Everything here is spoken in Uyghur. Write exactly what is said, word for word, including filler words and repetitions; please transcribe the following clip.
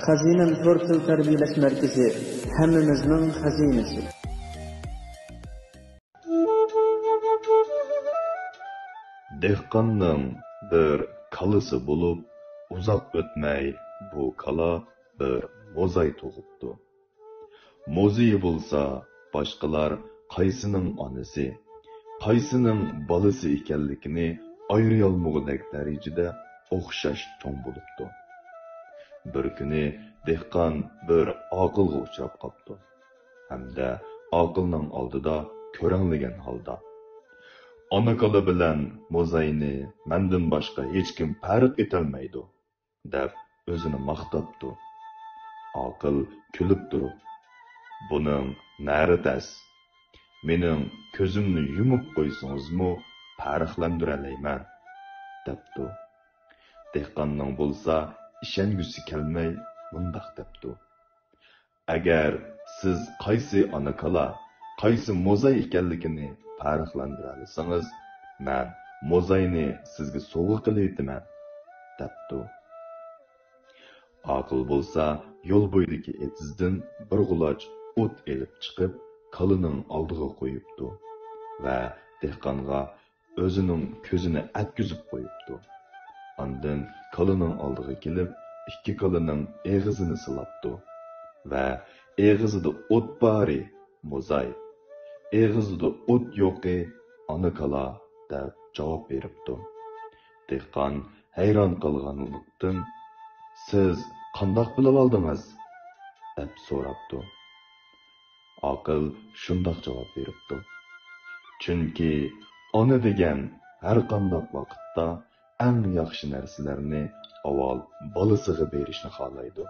خەزىنەم تور تىل تەربىيەلەش مەركىزى، ھەممىمىزنىڭ خەزىنىسى. دېھقاننىڭ بىر كالىسى بولۇپ، ئۇزاق ئۆتمەي بۇ كالا بىر موزاي تۇغۇپتۇ. موزىيى بولسا باشقىلار قايسىنىڭ ئانىسى، قايسىنىڭ بالىسى ئىكەنلىكىنى ئايرىيالمىغۇدەك دەرىجىدە ئوخشاش چوڭ بولۇپتۇ. بىر كۈنى دېھقان بىر ئاقىلغا ئۇچراپ قاپتۇ ھەمدە ئاقىلنىڭ ئالدىدا كۆرەڭلىگەن ھالدا، «ئانا كالا بىلەن موزاينى مەندىن باشقا ھېچكىم پەرق ئېتەلمەيدۇ» دەپ ئۆزىنى ماختاپتۇ. ئاقىل كۈلۈپ تۇرۇپ، «بۇنىڭ نەرى تەس؟ مېنىڭ كۆزۈمنى يۇمۇپ قويسىڭىزمۇ پەرقلەندۈرەلەيمەن» دەپتۇ. دېھقاننىڭ بولسا ئىشەنگۈسى كەلمەي مۇنداق دەپتۇ: «ئەگەر سىز قايسى ئانا كالا، قايسى موزاي ئىكەنلىكىنى پەرقلەندۈرەلىسىڭىز، مەن موزاينى سىزگە سوۋغا قىلىۋېتىمەن» دەپتۇ. ئاقىل بولسا يول بويىدىكى ئېتىزدىن بىر غۇلاچ ئوت ئېلىپ چىقىپ، كالىنىڭ ئالدىغا قويۇپتۇ ۋە دېھقانغا ئۆزىنىڭ كۆزىنى ئەتكۈزۈپ قويۇپتۇ. ئاندىن كالىنىڭ ئالدىغا كېلىپ، ئىككى كالىنىڭ ئېغىزىنى سىلاپتۇ ۋە «ئېغىزىدا ئوت بارى موزاي، ئېغىزىدا ئوت يوقى ئانا كالا» دەپ جاۋاب بېرىپتۇ. دېھقان ھەيران قالغانلىقتىن، «سىز قانداق بىلىۋالدىڭىز؟» دەپ سوراپتۇ. ئاقىل شۇنداق جاۋاب بېرىپتۇ: «چۈنكى ئانا دېگەن ھەرقانداق ۋاقىتتا ئەڭ ياخشى نەرسىلەرنى ئاۋۋال بالىسىغا بېرىشنى خالايدۇ.